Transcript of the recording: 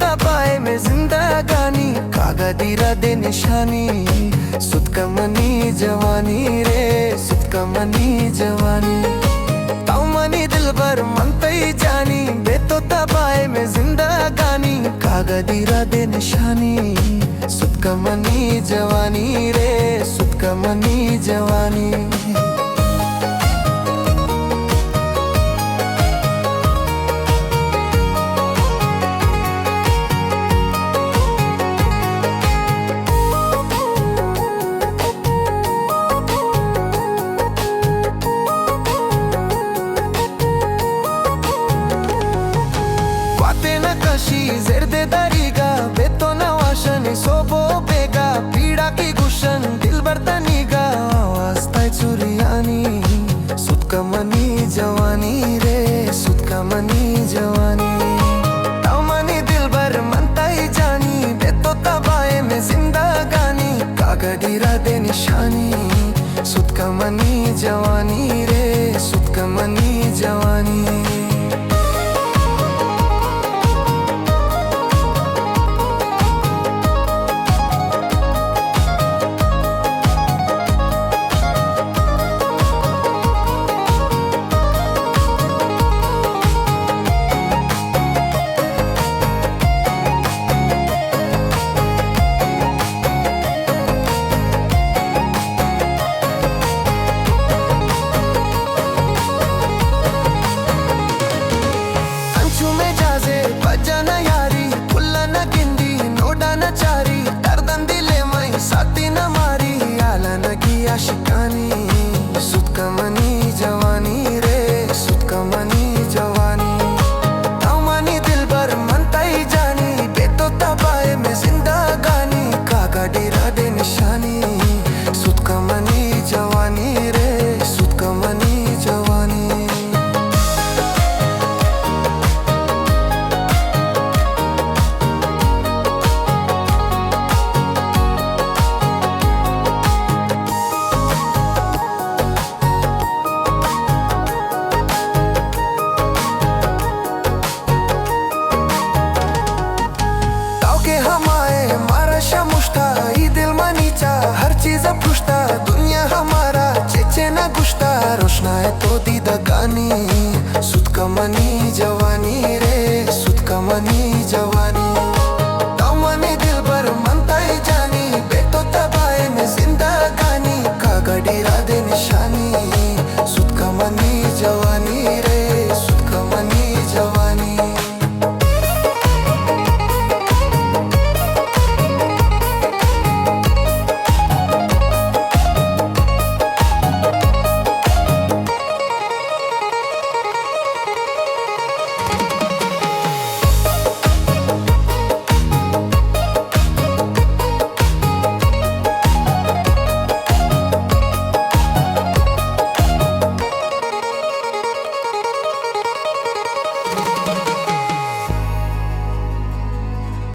تباہ مئے زندگانی، کاگدی رد نشانی، ستک منی جوانی رے، ستک منی جوانی۔ تو منی دلبر من تئی جانی، بے تو تباہ مئے زندگانی، کاگدی رد نشانی، ستک منی جوانی رے، ستک منی جوانی۔ واتیں نقاشی زرد دریگا، بے تو نواشن سوب و بیگا، پیڑا کی گوشن دلبر تنیگا، آواز تئی چریانی، ستک منی جوانی رے، ستک منی جوانی۔ تو منی دلبر من تئی جانی، بے تو تباہ مئے زندگانی، کاگدی رد نشانی، ستک منی جوانی رے، ستک منی جوانی۔ انچو مجازے پجا نہ یاری، پھلا نہ گندی، نوڈا نہ چاری، دردن دلے مئی ساتی نہ ماری، آلا نہ گی عاشقانی، ستک منی جوانی رے، ستک منی جوانی۔ تو منی دلبر من تئی جانی، بے تو تباہ مئے زندگانی، کاگدی رد نشانی، ستک منی جوانی رے، ستک منی جوانی۔ تو کہ ہمائے مارا شمشتا، ای دل منی چا ہر چیز پرشتا، دنیا ہمارا چچے نہ گشتا، روشنا ہے تو دیدگانی، ستک منی جوانی